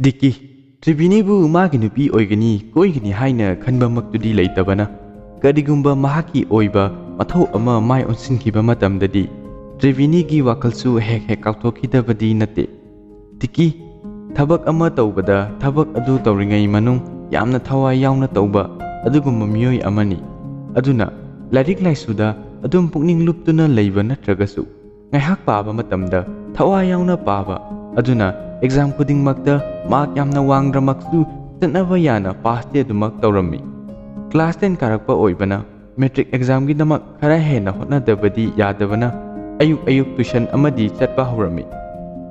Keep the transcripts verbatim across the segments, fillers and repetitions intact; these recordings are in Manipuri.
ꯗꯤꯀꯤ, ꯇ꯭ꯔꯤꯕꯤꯅꯤꯕꯨ ꯃꯥꯒꯤ ꯅꯨꯄꯤ ꯑꯣꯏꯒꯅꯤ, ꯀꯣꯏꯒꯅꯤ ꯍꯥꯏꯅ ꯈꯟꯕꯃꯛꯇꯨꯗꯤ ꯂꯩꯇꯕꯅ, ꯀꯔꯤꯒꯨꯝꯕ ꯃꯍꯥꯛꯀꯤ ꯑꯣꯏꯕ ꯃꯊꯧ ꯑꯃ ꯃꯥꯏ ꯑꯣꯟꯁꯤꯟꯈꯤꯕ ꯃꯇꯝꯗꯗꯤ ꯇ꯭ꯔꯤꯕꯤꯅꯤꯒꯤ ꯋꯥꯈꯜꯁꯨ ꯍꯦꯛ ꯍꯦꯛ ꯀꯥꯎꯊꯣꯛꯈꯤꯗꯕꯗꯤ ꯅꯠꯇꯦ꯫ ꯗꯤꯀꯤ, ꯊꯕꯛ ꯑꯃ ꯇꯧꯕꯗ ꯊꯕꯛ ꯑꯗꯨ ꯇꯧꯔꯤꯉꯩ ꯃꯅꯨꯡ ꯌꯥꯝꯅ ꯊꯋꯥꯏ ꯌꯥꯎꯅ ꯇꯧꯕ ꯑꯗꯨꯒꯨꯝꯕ ꯃꯤꯑꯣꯏ ꯑꯃꯅꯤ꯫ ꯑꯗꯨꯅ ꯂꯥꯏꯔꯤꯛ ꯂꯥꯏꯁꯨꯗ ꯑꯗꯨꯝ ꯄꯨꯛꯅꯤꯡ ꯂꯨꯞꯇꯨꯅ ꯂꯩꯕ ꯅꯠꯇ꯭ꯔꯒꯁꯨ, ꯉꯥꯏꯍꯥꯛ ꯄꯥꯕ ꯃꯇꯝꯗ ꯊꯋꯥꯏ ꯌꯥꯎꯅ ꯄꯥꯕ, ꯑꯗꯨꯅ ꯑꯦꯛꯖꯥꯝ ꯈꯨꯗꯤꯡꯃꯛꯇ ꯃꯥꯔꯛ ꯌꯥꯝꯅ ꯋꯥꯡꯗ꯭ꯔꯃꯛꯁꯨ ꯆꯠꯅꯕ ꯌꯥꯅ ꯄꯥꯁꯇꯤ ꯑꯗꯨꯃꯛ ꯇꯧꯔꯝꯃꯤ꯫ ꯀ꯭ꯂꯥꯁ ꯇꯦꯟ ꯀꯥꯔꯛꯄ ꯑꯣꯏꯕꯅ ꯃꯦꯇ꯭ꯔꯤꯛ ꯑꯦꯛꯖꯥꯝꯒꯤꯗꯃꯛ ꯈꯔ ꯍꯦꯟꯅ ꯍꯣꯠꯅꯗꯕꯗꯤ ꯌꯥꯗꯕꯅ ꯑꯌꯨꯛ ꯑꯌꯨꯛ ꯇ꯭ꯌꯨꯁꯟ ꯑꯃꯗꯤ ꯆꯠꯄ ꯍꯧꯔꯝꯃꯤ꯫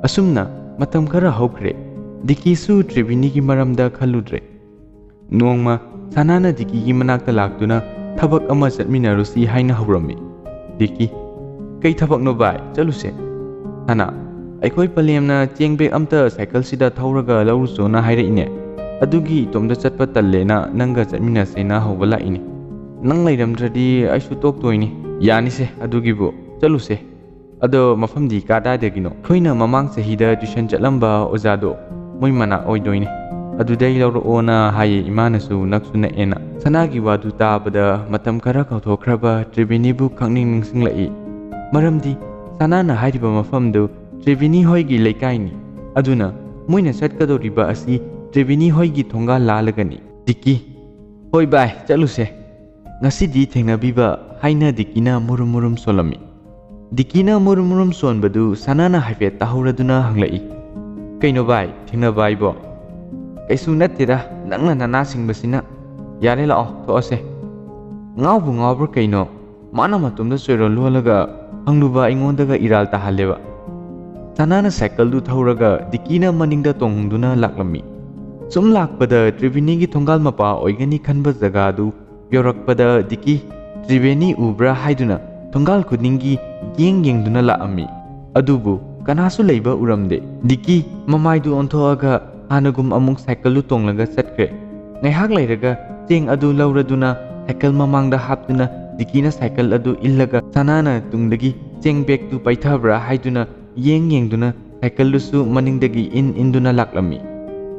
ꯑꯁꯨꯝꯅ ꯃꯇꯝ ꯈꯔ ꯍꯧꯈ꯭ꯔꯦ꯫ ꯗꯤꯀꯤꯁꯨ ꯇ꯭ꯔꯤꯕꯤꯅꯤꯒꯤ ꯃꯔꯝꯗ ꯈꯜꯂꯨꯗ꯭ꯔꯦ꯫ ꯅꯣꯡꯃ ꯁꯅꯥꯅ ꯗꯤꯀꯤꯒꯤ ꯃꯅꯥꯛꯇ ꯂꯥꯛꯇꯨꯅ ꯊꯕꯛ ꯑꯃ ꯆꯠꯃꯤꯟꯅꯔꯨꯁꯤ ꯍꯥꯏꯅ ꯍꯧꯔꯝꯃꯤ꯫ ꯗꯤꯀꯤ, "ꯀꯩ ꯊꯕꯛꯅꯣ ꯚꯥꯏ? ꯆꯠꯂꯨꯁꯦ꯫" ꯁꯅꯥ, "ꯑꯩꯈꯣꯏ ꯄꯂꯦꯝꯅ ꯆꯦꯡ ꯕꯦꯒ ꯑꯝꯇ ꯁꯥꯏꯀꯜꯁꯤꯗ ꯊꯧꯔꯒ ꯂꯧꯔꯨꯆꯣꯅ ꯍꯥꯏꯔꯛꯏꯅꯦ꯫ ꯑꯗꯨꯒꯤ ꯏꯇꯣꯝꯇ ꯆꯠꯄ ꯇꯜꯂꯦꯅ ꯅꯪꯒ ꯆꯠꯃꯤꯟꯅꯁꯦꯅ ꯍꯧꯕ ꯂꯥꯛꯏꯅꯦ꯫ ꯅꯪ ꯂꯩꯔꯝꯗ꯭ꯔꯗꯤ ꯑꯩꯁꯨ ꯇꯣꯛꯇꯣꯏꯅꯤ꯫" "ꯌꯥꯅꯤꯁꯦ, ꯑꯗꯨꯒꯤꯕꯨ ꯆꯠꯂꯨꯁꯦ꯫ ꯑꯗꯣ ꯃꯐꯝꯗꯤ ꯀꯗꯥꯏꯗꯒꯤꯅꯣ?" "ꯑꯩꯈꯣꯏꯅ ꯃꯃꯥꯡ ꯆꯍꯤꯗ ꯇ꯭ꯌꯨꯁꯟ ꯆꯠꯂꯝꯕ ꯑꯣꯖꯥꯗꯣ, ꯃꯣꯏ ꯃꯅꯥꯛ ꯑꯣꯏꯗꯣꯏꯅꯦ꯫ ꯑꯗꯨꯗꯩ ꯂꯧꯔꯛꯑꯣꯅ ꯍꯥꯏꯌꯦ ꯏꯃꯥꯅꯁꯨ, ꯅꯛꯁꯨ ꯅꯛꯑꯦꯅ꯫" ꯁꯅꯥꯒꯤ ꯋꯥꯗꯨ ꯇꯥꯕꯗ ꯃꯇꯝ ꯈꯔ ꯀꯥꯎꯊꯣꯛꯈ꯭ꯔꯕ ꯇ꯭ꯔꯤꯕꯤꯅꯤꯕꯨ ꯈꯪꯅꯤꯡ ꯅꯤꯡꯁꯤꯡꯂꯛꯏ꯫ ꯃꯔꯝꯗꯤ ꯁꯅꯥꯅ ꯍꯥꯏꯔꯤꯕ ꯃꯐꯝꯗꯨ ꯇ꯭ꯔꯤꯕꯤꯅꯤ ꯍꯣꯏꯒꯤ ꯂꯩꯀꯥꯏꯅꯤ꯫ ꯑꯗꯨꯅ ꯃꯣꯏꯅ ꯆꯠꯀꯗꯧꯔꯤꯕ ꯑꯁꯤ ꯇ꯭ꯔꯤꯕꯤꯅꯤ ꯍꯣꯏꯒꯤ ꯊꯣꯡꯒꯥꯜ ꯂꯥꯜꯂꯒꯅꯤ꯫ ꯗꯤꯀꯤ, "ꯍꯣꯏ ꯚꯥꯏ, ꯆꯠꯂꯨꯁꯦ꯫ ꯉꯁꯤꯗꯤ ꯊꯦꯡꯅꯕꯤꯕ?" ꯍꯥꯏꯅ ꯗꯤꯀꯤꯅ ꯃꯨꯔꯨꯝ ꯃꯨꯔꯨꯝ ꯁꯣꯜꯂꯝꯃꯤ꯫ ꯗꯤꯀꯤꯅ ꯃꯨꯔꯨꯝ ꯃꯨꯔꯨꯝ ꯁꯣꯟꯕꯗꯨ ꯁꯅꯥꯅ ꯍꯥꯏꯐꯦꯠ ꯇꯥꯍꯧꯔꯗꯨꯅ ꯍꯪꯂꯛꯏ, "ꯀꯩꯅꯣ ꯚꯥꯏ, ꯊꯦꯡꯅꯕ ꯍꯥꯏꯕꯣ?" "ꯀꯩꯁꯨ ꯅꯠꯇꯦꯗ, ꯅꯪꯅ ꯅꯅꯥ ꯁꯤꯡꯕꯁꯤꯅ꯫ ꯌꯥꯔꯦ, ꯂꯥꯛꯑꯣ, ꯊꯣꯛꯑꯁꯦ꯫" ꯉꯥꯎꯕꯨ ꯉꯥꯎꯕ꯭ꯔꯥ ꯀꯩꯅꯣ, ꯃꯥꯅ ꯃꯇꯣꯝꯗ ꯆꯣꯏꯔꯣꯜ ꯂꯣꯜꯂꯒ ꯍꯪꯂꯨꯕ ꯑꯩꯉꯣꯟꯗꯒ ꯏꯔꯥꯜ ꯇꯥꯍꯜꯂꯦꯕ꯫ ꯁꯅꯥꯅ ꯁꯥꯏꯀꯜꯗꯨ ꯊꯧꯔꯒ ꯗꯤꯀꯤꯅ ꯃꯅꯤꯡꯗ ꯇꯣꯡꯗꯨꯅ ꯂꯥꯛꯂꯝꯃꯤ꯫ ꯁꯨꯝ ꯂꯥꯛꯄꯗ ꯇ꯭ꯔꯤꯕꯤꯅꯤꯒꯤ ꯊꯣꯡꯒꯥꯜ ꯃꯄꯥ ꯑꯣꯏꯒꯅꯤ ꯈꯟꯕ ꯖꯒꯥꯗꯨ ꯌꯧꯔꯛꯄꯗ ꯗꯤꯀꯤ, "ꯇ꯭ꯔꯤꯕꯦꯅꯤ ꯎꯕ꯭ꯔꯥ?" ꯍꯥꯏꯗꯨꯅ ꯊꯣꯡꯒꯥꯜ ꯈꯨꯗꯤꯡꯒꯤ ꯌꯦꯡ ꯌꯦꯡꯗꯨꯅ ꯂꯥꯛꯑꯝꯃꯤ꯫ ꯑꯗꯨꯕꯨ ꯀꯅꯥꯁꯨ ꯂꯩꯕ ꯎꯔꯝꯗꯦ꯫ ꯗꯤꯀꯤ ꯃꯃꯥꯏꯗꯨ ꯑꯣꯟꯊꯣꯛꯑꯒ ꯍꯥꯟꯅꯒꯨꯝ ꯑꯃꯨꯛ ꯁꯥꯏꯀꯜꯗꯨ ꯇꯣꯡꯂꯒ ꯆꯠꯈ꯭ꯔꯦ꯫ ꯉꯥꯏꯍꯥꯛ ꯂꯩꯔꯒ ꯆꯦꯡ ꯑꯗꯨ ꯂꯧꯔꯗꯨꯅ ꯁꯥꯏꯀꯜ ꯃꯃꯥꯡꯗ ꯍꯥꯞꯇꯨꯅ ꯗꯤꯀꯤꯅ ꯁꯥꯏꯀꯜ ꯑꯗꯨ ꯏꯜꯂꯒ ꯁꯅꯥꯅ ꯇꯨꯡꯗꯒꯤ ꯆꯦꯡ ꯕꯦꯒꯇꯨ ꯄꯥꯏꯊꯕ꯭ꯔꯥ ꯍꯥꯏꯗꯨꯅ ꯌꯦꯡ ꯌꯦꯡꯗꯨꯅ ꯁꯥꯏꯀꯜꯗꯨꯁꯨ ꯃꯅꯤꯡꯗꯒꯤ ꯏꯟ ꯏꯟꯗꯨꯅ ꯂꯥꯛꯂꯝꯃꯤ꯫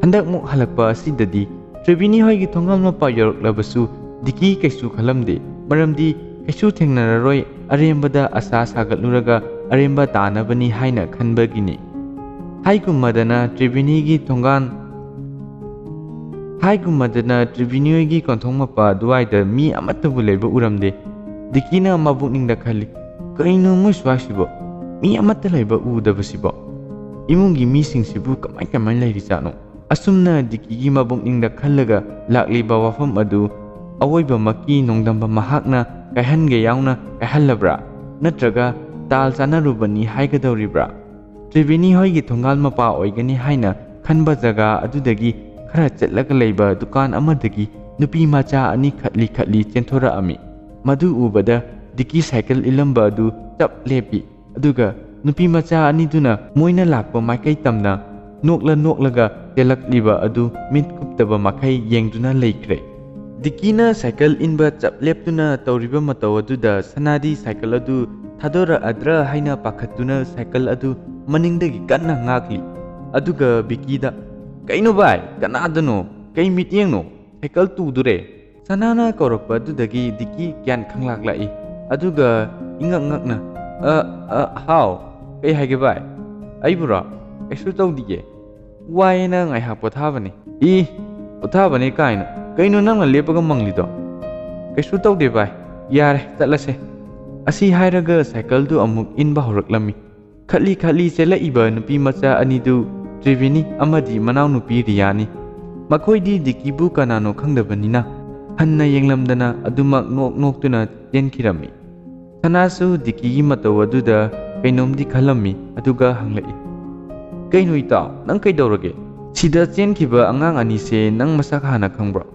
ꯍꯟꯗꯛꯃꯨꯛ ꯍꯜꯂꯛꯄ ꯑꯁꯤꯗꯗꯤ ꯇ꯭ꯔꯤꯕꯤꯅꯤ ꯍꯣꯏꯒꯤ ꯊꯣꯡꯒꯥꯜ ꯃꯄꯥ ꯌꯧꯔꯛꯂꯕꯁꯨ ꯗꯤꯀꯤ ꯀꯩꯁꯨ ꯈꯜꯂꯝꯗꯦ꯫ ꯃꯔꯝꯗꯤ ꯀꯩꯁꯨ ꯊꯦꯡꯅꯔꯔꯣꯏ, ꯑꯔꯦꯝꯕꯗ ꯑꯁꯥ ꯁꯥꯒꯠꯂꯨꯔꯒ ꯑꯔꯦꯝꯕ ꯇꯥꯅꯕꯅꯤ ꯍꯥꯏꯅ ꯈꯟꯕꯒꯤꯅꯤ꯫ ꯍꯥꯏꯒꯨꯝꯃꯗꯅ ꯇ꯭ꯔꯤꯕꯤꯅꯤꯒꯤ ꯊꯣꯡꯒꯥꯟ ꯍꯥꯏꯒꯨꯝꯃꯗꯅ ꯇ꯭ꯔꯤꯕꯤꯅꯤ ꯍꯣꯏꯒꯤ ꯀꯣꯟꯊꯣꯡ ꯃꯄꯥ ꯑꯗꯨꯋꯥꯏꯗ ꯃꯤ ꯑꯃꯠꯇꯕꯨ ꯂꯩꯕ ꯎꯔꯝꯗꯦ꯫ ꯗꯤꯀꯤꯅ ꯃꯕꯨꯛꯅꯤꯡꯗ ꯈꯜꯂꯤ, "ꯀꯩꯅꯣ ꯃꯣꯏ ꯁ꯭ꯋꯥꯏꯁꯤꯕꯣ? ꯃꯤ ꯑꯃꯠꯇ ꯂꯩꯕ ꯎꯗꯕꯁꯤꯕꯣ? ꯏꯃꯨꯡꯒꯤ ꯃꯤꯁꯤꯡꯁꯤꯕꯨ ꯀꯃꯥꯏ ꯀꯃꯥꯏ ꯂꯩꯔꯤꯖꯥꯠꯅꯣ?" ꯑꯁꯨꯝꯅ ꯗꯤꯀꯤꯒꯤ ꯃꯕꯨꯛꯅꯤꯡꯗ ꯈꯜꯂꯒ ꯂꯥꯛꯂꯤꯕ ꯋꯥꯐꯝ ꯑꯗꯨ ꯑꯋꯣꯏꯕꯃꯛꯀꯤ ꯅꯣꯡꯗꯝꯕ ꯃꯍꯥꯛꯅ ꯀꯥꯏꯍꯟꯒꯦ ꯌꯥꯎꯅ ꯀꯥꯏꯍꯜꯂꯕ꯭ꯔꯥ? ꯅꯠꯇ꯭ꯔꯒ ꯇꯥꯜ ꯆꯥꯅꯔꯨꯕꯅꯤ ꯍꯥꯏꯒꯗꯧꯔꯤꯕ꯭ꯔꯥ? ꯇ꯭ꯔꯤꯕꯤꯅꯤ ꯍꯣꯏꯒꯤ ꯊꯣꯡꯒꯥꯜ ꯃꯄꯥ ꯑꯣꯏꯒꯅꯤ ꯍꯥꯏꯅ ꯈꯟꯕ ꯖꯒꯥ ꯑꯗꯨꯗꯒꯤ ꯈꯔ ꯆꯠꯂꯒ ꯂꯩꯕ ꯗꯨꯀꯥꯟ ꯑꯃꯗꯒꯤ ꯅꯨꯄꯤ ꯃꯆꯥ ꯑꯅꯤ ꯈꯠꯂꯤ ꯈꯠꯂꯤ ꯆꯦꯟꯊꯣꯔꯛꯑꯝꯃꯤ꯫ ꯃꯗꯨ ꯎꯕꯗ ꯗꯤꯀꯤ ꯁꯥꯏꯀꯜ ꯏꯜꯂꯝꯕ ꯑꯗꯨ ꯆꯞ ꯂꯦꯞꯄꯤ꯫ ꯑꯗꯨꯒ ꯅꯨꯄꯤ ꯃꯆꯥ ꯑꯅꯤꯗꯨꯅ ꯃꯣꯏꯅ ꯂꯥꯛꯄ ꯃꯥꯏꯀꯩ ꯇꯝꯅ ꯅꯣꯛꯂ ꯅꯣꯛꯂꯒ ꯆꯦꯜꯂꯛꯂꯤꯕ ꯑꯗꯨ ꯃꯤꯠ ꯀꯨꯞꯇꯕ ꯃꯈꯩ ꯌꯦꯡꯗꯨꯅ ꯂꯩꯈ꯭ꯔꯦ꯫ ꯗꯤꯀꯤꯅ ꯁꯥꯏꯀꯜ ꯏꯟꯕ ꯆꯞ ꯂꯦꯞꯇꯨꯅ ꯇꯧꯔꯤꯕ ꯃꯇꯧ ꯑꯗꯨꯗ ꯁꯅꯥꯗꯤ ꯁꯥꯏꯀꯜ ꯑꯗꯨ ꯊꯥꯗꯣꯔꯛꯑꯗ꯭ꯔꯥ ꯍꯥꯏꯅ ꯄꯥꯈꯠꯇꯨꯅ ꯁꯥꯏꯀꯜ ꯑꯗꯨ ꯃꯅꯤꯡꯗꯒꯤ ꯀꯟꯅ ꯉꯥꯛꯂꯤ꯫ ꯑꯗꯨꯒ ꯕꯤꯀꯤꯗ, "ꯀꯩꯅꯣ ꯚꯥꯏ, ꯀꯅꯥꯗꯅꯣ? ꯀꯩ ꯃꯤꯠꯌꯦꯡꯅꯣ? ꯁꯥꯏꯀꯜ ꯇꯨꯗꯣꯔꯦ!" ꯁꯅꯥꯅ ꯀꯧꯔꯛꯄ ꯑꯗꯨꯗꯒꯤ ꯗꯤꯀꯤ ꯒ꯭ꯌꯥꯟ ꯈꯪꯂꯥꯛ ꯂꯥꯛꯏ꯫ ꯑꯗꯨꯒ ꯏꯉꯛ ꯉꯛꯅ, "ꯑ, ꯑ, ꯍꯥꯎ, ꯀꯩ ꯍꯥꯏꯒꯦ ꯚꯥꯏ? ꯑꯩꯕꯨꯔꯣ? ꯀꯩꯁꯨ ꯇꯧꯗꯤꯌꯦ꯫ ꯋꯥꯏꯌꯦꯅ ꯉꯥꯏꯍꯥꯛ ꯄꯣꯊꯥꯕꯅꯤ꯫" "ꯏ, ꯄꯣꯊꯥꯕꯅꯤ ꯀꯥꯏꯅ꯫ ꯀꯩꯅꯣ ꯅꯪꯅ ꯂꯦꯞꯄꯒ ꯃꯪꯂꯤꯗꯣ?" "ꯀꯩꯁꯨ ꯇꯧꯗꯦ ꯚꯥꯏ꯫ ꯌꯥꯔꯦ, ꯆꯠꯂꯁꯦ꯫" ꯑꯁꯤ ꯍꯥꯏꯔꯒ ꯁꯥꯏꯀꯜꯗꯨ ꯑꯃꯨꯛ ꯏꯟꯕ ꯍꯧꯔꯛꯂꯝꯃꯤ꯫ ꯈꯠꯂꯤ ꯈꯠꯂꯤ ꯆꯦꯜꯂꯛꯏꯕ ꯅꯨꯄꯤ ꯃꯆꯥ ꯑꯅꯤꯗꯨ ꯇ꯭ꯔꯤꯕꯤꯅꯤ ꯑꯃꯗꯤ ꯃꯅꯥꯎꯅꯨꯄꯤ ꯔꯤꯌꯥꯅꯤ꯫ ꯃꯈꯣꯏꯗꯤ ꯗꯤꯀꯤꯕꯨ ꯀꯅꯥꯅꯣ ꯈꯪꯗꯕꯅꯤꯅ ꯍꯟꯅ ꯌꯦꯡꯂꯝꯗꯅ ꯑꯗꯨꯃꯛ ꯅꯣꯛ ꯅꯣꯛꯇꯨꯅ ꯆꯦꯟꯈꯤꯔꯝꯃꯤ꯫ ꯁꯅꯥꯁꯨ ꯗꯤꯀꯤꯒꯤ ꯃꯇꯧ ꯑꯗꯨꯗ ꯀꯩꯅꯣꯝꯗꯤ ꯈꯜꯂꯝꯃꯤ, ꯑꯗꯨꯒ ꯍꯪꯂꯛꯏ, "ꯀꯩꯅꯣ ꯏꯇꯥꯎ, ꯅꯪ ꯀꯩꯗꯧꯔꯒꯦ? ꯁꯤꯗ ꯆꯦꯟꯈꯤꯕ ꯑꯉꯥꯡ ꯑꯅꯤꯁꯦ ꯅꯪ ꯃꯁꯛ ꯍꯥꯟꯅ ꯈꯪꯕ꯭ꯔꯣ?"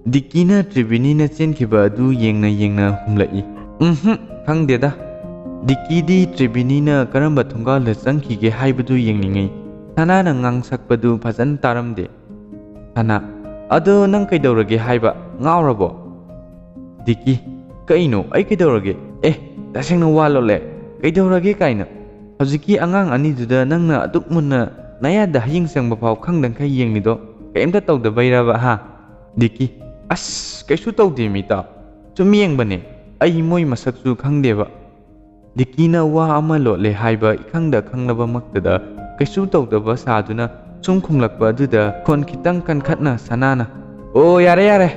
ꯗꯤꯀꯤꯅ ꯇ꯭ꯔꯤꯕꯤꯅꯤꯅ ꯆꯦꯟꯈꯤꯕ ꯑꯗꯨ ꯌꯦꯡꯅ ꯌꯦꯡꯅ ꯍꯨꯝꯂꯛꯏ꯫ "ꯎꯝꯍꯨꯝ, ꯈꯪꯗꯦꯗ꯫" ꯗꯤꯀꯤꯗꯤ ꯇ꯭ꯔꯤꯕꯤꯅꯤꯅ ꯀꯔꯝꯕ ꯊꯣꯡꯒꯥꯜꯗ ꯆꯪꯈꯤꯒꯦ ꯍꯥꯏꯕꯗꯨ ꯌꯦꯡꯅꯤꯡꯉꯤ꯫ ꯁꯅꯥꯅ ꯉꯥꯡꯁꯛꯄꯗꯨ ꯐꯖꯅ ꯇꯥꯔꯝꯗꯦ꯫ ꯁꯅꯥ, "ꯑꯗꯣ ꯅꯪ ꯀꯩꯗꯧꯔꯒꯦ ꯍꯥꯏꯕ? ꯉꯥꯎꯔꯕꯣ?" ꯗꯤꯀꯤ, "ꯀꯩꯅꯣ? ꯑꯩ ꯀꯩꯗꯧꯔꯒꯦ? ꯑꯦ, ꯇꯁꯦꯡꯅ ꯋꯥ ꯂꯣꯠꯂꯦ꯫ ꯀꯩꯗꯧꯔꯒꯦ ꯀꯥꯏꯅ? ꯍꯧꯖꯤꯛꯀꯤ ꯑꯉꯥꯡ ꯑꯅꯤꯗꯨꯗ ꯅꯪꯅ ꯑꯗꯨꯛ ꯃꯨꯟꯅ ꯅꯌꯥꯗ ꯍꯌꯤꯡ ꯆꯪꯕ ꯐꯥꯎ ꯈꯪꯗꯪꯈꯩ ꯌꯦꯡꯂꯤꯗꯣ ꯀꯔꯤꯝꯇ ꯇꯧꯗꯕꯩꯔꯕ, ꯍꯥ? ꯗꯤꯀꯤ: "ꯑꯁ, ꯀꯩꯁꯨ ꯇꯧꯗꯦ ꯃꯤꯇꯥꯎ, ꯁꯨꯝ ꯌꯦꯡꯕꯅꯦ꯫ ꯑꯩ ꯃꯣꯏ ꯃꯁꯛꯁꯨ ꯈꯪꯗꯦꯕ"꯫ ꯗꯤꯀꯤꯅ ꯋꯥ ꯑꯃ ꯂꯣꯠꯂꯦ ꯍꯥꯏꯕ ꯏꯈꯪꯗ ꯈꯪꯂꯕꯃꯛꯇꯗ ꯀꯩꯁꯨ ꯇꯧꯗꯕ ꯁꯥꯗꯨꯅ ꯁꯨꯝ ꯈꯨꯝꯂꯛꯄ ꯑꯗꯨꯗ ꯈꯣꯟ ꯈꯤꯇꯪ ꯀꯟꯈꯠꯅ ꯁꯅꯥꯅ, "ꯑꯣ, ꯌꯥꯔꯦ, ꯌꯥꯔꯦ,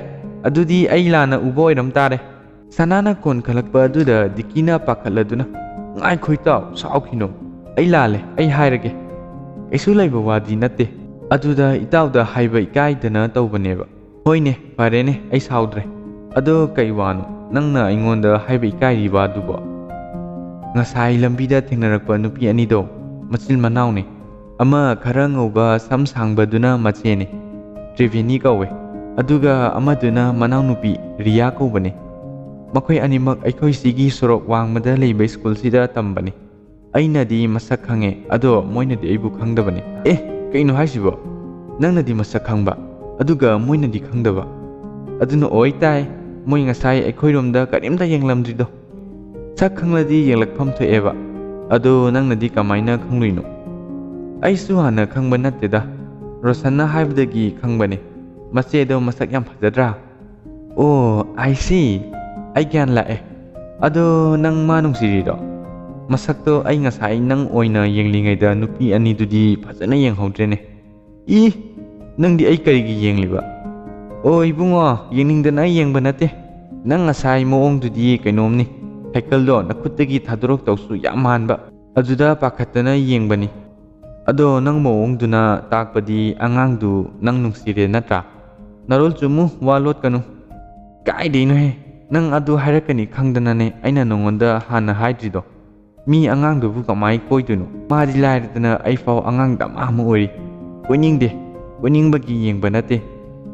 ꯑꯗꯨꯗꯤ ꯑꯩ ꯂꯥꯟꯅ ꯎꯕ ꯑꯣꯏꯔꯝ ꯇꯥꯔꯦ"꯫ ꯁꯅꯥꯅ ꯀꯣꯟ ꯈꯜꯂꯛꯄ ꯑꯗꯨꯗ ꯗꯤꯀꯤꯅ ꯄꯥꯈꯠꯂꯗꯨꯅ, "ꯉꯥꯏꯈꯣ ꯏꯇꯥꯎ, ꯁꯥꯎꯈꯤꯅꯣ꯫ ꯑꯩ ꯂꯥꯜꯂꯦ, ꯑꯩ ꯍꯥꯏꯔꯒꯦ꯫ ꯀꯩꯁꯨ ꯂꯩꯕ ꯋꯥꯗꯤ ꯅꯠꯇꯦ꯫ ꯑꯗꯨꯗ ꯏꯇꯥꯎꯗ ꯍꯥꯏꯕ ꯏꯀꯥꯏꯗꯅ ꯇꯧꯕꯅꯦꯕ"꯫ "ꯍꯣꯏꯅꯦ, ꯐꯔꯦꯅꯦ, ꯑꯩ ꯁꯥꯎꯗ꯭ꯔꯦ꯫ ꯑꯗꯣ ꯀꯩ ꯋꯥꯅꯣ ꯅꯪꯅ ꯑꯩꯉꯣꯟꯗ ꯍꯥꯏꯕ ꯏꯀꯥꯏꯔꯤ ꯋꯥꯗꯨꯕꯣ?" "ꯉꯁꯥꯏ ꯂꯝꯕꯤꯗ ꯊꯦꯡꯅꯔꯛꯄ ꯅꯨꯄꯤ ꯑꯅꯤꯗꯣ ꯃꯆꯤꯟ ꯃꯅꯥꯎꯅꯦ꯫ ꯑꯃ ꯈꯔ ꯉꯧꯕ ꯁꯝ ꯁꯥꯡꯕꯗꯨꯅ ꯃꯆꯦꯅꯦ, ꯇ꯭ꯔꯤꯚꯦꯅꯤ ꯀꯧꯋꯦ꯫ ꯑꯗꯨꯒ ꯑꯃꯗꯨꯅ ꯃꯅꯥꯎꯅꯨꯄꯤ ꯔꯤꯌꯥ ꯀꯧꯕꯅꯦ꯫ ꯃꯈꯣꯏ ꯑꯅꯤꯃꯛ ꯑꯩꯈꯣꯏ ꯁꯤꯒꯤ ꯁꯣꯔꯣꯛ ꯋꯥꯡꯃꯗ ꯂꯩꯕ ꯁ꯭ꯀꯨꯜꯁꯤꯗ ꯇꯝꯕꯅꯤ꯫ ꯑꯩꯅꯗꯤ ꯃꯁꯛ ꯈꯪꯉꯦ, ꯑꯗꯣ ꯃꯣꯏꯅꯗꯤ ꯑꯩꯕꯨ ꯈꯪꯗꯕꯅꯤ"꯫ "ꯑꯦ, ꯀꯩꯅꯣ ꯍꯥꯏꯁꯤꯕꯣ? ꯅꯪꯅꯗꯤ ꯃꯁꯛ ꯈꯪꯕ, ꯑꯗꯨꯒ ꯃꯣꯏꯅꯗꯤ ꯈꯪꯗꯕ? ꯑꯗꯨꯅ ꯑꯣꯏ ꯇꯥꯏ, ꯃꯣꯏ ꯉꯁꯥꯏ ꯑꯩꯈꯣꯏꯔꯣꯝꯗ ꯀꯔꯤꯝꯇ ꯌꯦꯡꯂꯝꯗ꯭ꯔꯤꯗꯣ꯫ ꯁꯛ ꯈꯪꯂꯗꯤ ꯌꯦꯡꯂꯛꯐꯝ ꯊꯣꯛꯑꯦꯕ꯫ ꯑꯗꯣ ꯅꯪꯅꯗꯤ ꯀꯃꯥꯏꯅ ꯈꯪꯂꯨꯏꯅꯣ?" "ꯑꯩꯁꯨ ꯍꯥꯟꯅ ꯈꯪꯕ ꯅꯠꯇꯦꯗ, ꯔꯣꯁꯟꯅ ꯍꯥꯏꯕꯗꯒꯤ ꯈꯪꯕꯅꯦ꯫ ꯃꯆꯦꯗꯣ ꯃꯁꯛ ꯌꯥꯝ ꯐꯖꯗ꯭ꯔꯥ?" "ꯑꯣ, I see꯫ ꯑꯩ ꯒ꯭ꯌꯥꯟ ꯂꯥꯛꯑꯦ꯫ ꯑꯗꯣ ꯅꯪ ꯃꯥ ꯅꯨꯡꯁꯤꯔꯤꯔꯣ? ꯃꯁꯛꯇꯣ ꯑꯩ ꯉꯁꯥꯏ ꯅꯪ ꯑꯣꯏꯅ ꯌꯦꯡꯂꯤꯉꯩꯗ ꯅꯨꯄꯤ ꯑꯅꯤꯗꯨꯗꯤ ꯐꯖꯅ ꯌꯦꯡꯍꯧꯗ꯭ꯔꯦꯅꯦ"꯫ "ꯏ, ꯅꯪꯗꯤ ꯑꯩ ꯀꯔꯤꯒꯤ ꯌꯦꯡꯂꯤꯕ?" "ꯑꯣ ꯏꯕꯨꯡꯉꯣ, ꯌꯦꯡꯅꯤꯡꯗꯅ ꯌꯦꯡꯕ ꯅꯠꯇꯦ꯫ ꯅꯪ ꯉꯁꯥꯏ ꯃꯑꯣꯡꯗꯨꯗꯤ ꯀꯩꯅꯣꯝꯅꯤ꯫ ꯁꯥꯏꯀꯜꯗꯣ ꯅꯈꯨꯠꯇꯒꯤ ꯊꯥꯗꯣꯔꯛꯇꯧꯁꯨ ꯌꯥꯝ ꯃꯥꯟꯕ꯫ ꯑꯗꯨꯗ ꯄꯥꯈꯠꯇꯅ ꯌꯦꯡꯕꯅꯤ꯫ ꯑꯗꯣ ꯅꯪ ꯃꯑꯣꯡꯗꯨꯅ ꯇꯥꯛꯄꯗꯤ ꯑꯉꯥꯡꯗꯨ ꯅꯪ ꯅꯨꯡꯁꯤꯔꯦ ꯅꯠꯇ꯭ꯔꯥ? ꯅꯔꯣꯜ ꯆꯨꯝꯃꯨ, ꯋꯥ ꯂꯣꯠꯀꯅꯨ"꯫ "ꯀꯥꯏꯗꯩꯅꯣꯍꯦ? ꯅꯪ ꯑꯗꯨ ꯍꯥꯏꯔꯛꯀꯅꯤ ꯈꯪꯗꯅꯅꯦ ꯑꯩꯅ ꯅꯉꯣꯟꯗ ꯍꯥꯟꯅ ꯍꯥꯏꯗ꯭ꯔꯤꯗꯣ꯫ ꯃꯤ ꯑꯉꯥꯡꯗꯨꯕꯨ ꯀꯃꯥꯏ ꯀꯣꯏꯗꯣꯏꯅꯣ? ꯃꯥꯗꯤ ꯂꯥꯏꯔꯗꯅ ꯑꯩꯐꯥꯎ ꯑꯉꯥꯡ ꯗꯃꯥ ꯑꯃ ꯑꯣꯏꯔꯤ꯫ ꯀꯣꯏꯅꯤꯡꯗꯦ꯫ ꯀꯣꯏꯅꯤꯡꯕꯒꯤ ꯌꯦꯡꯕ ꯅꯠꯇꯦ꯫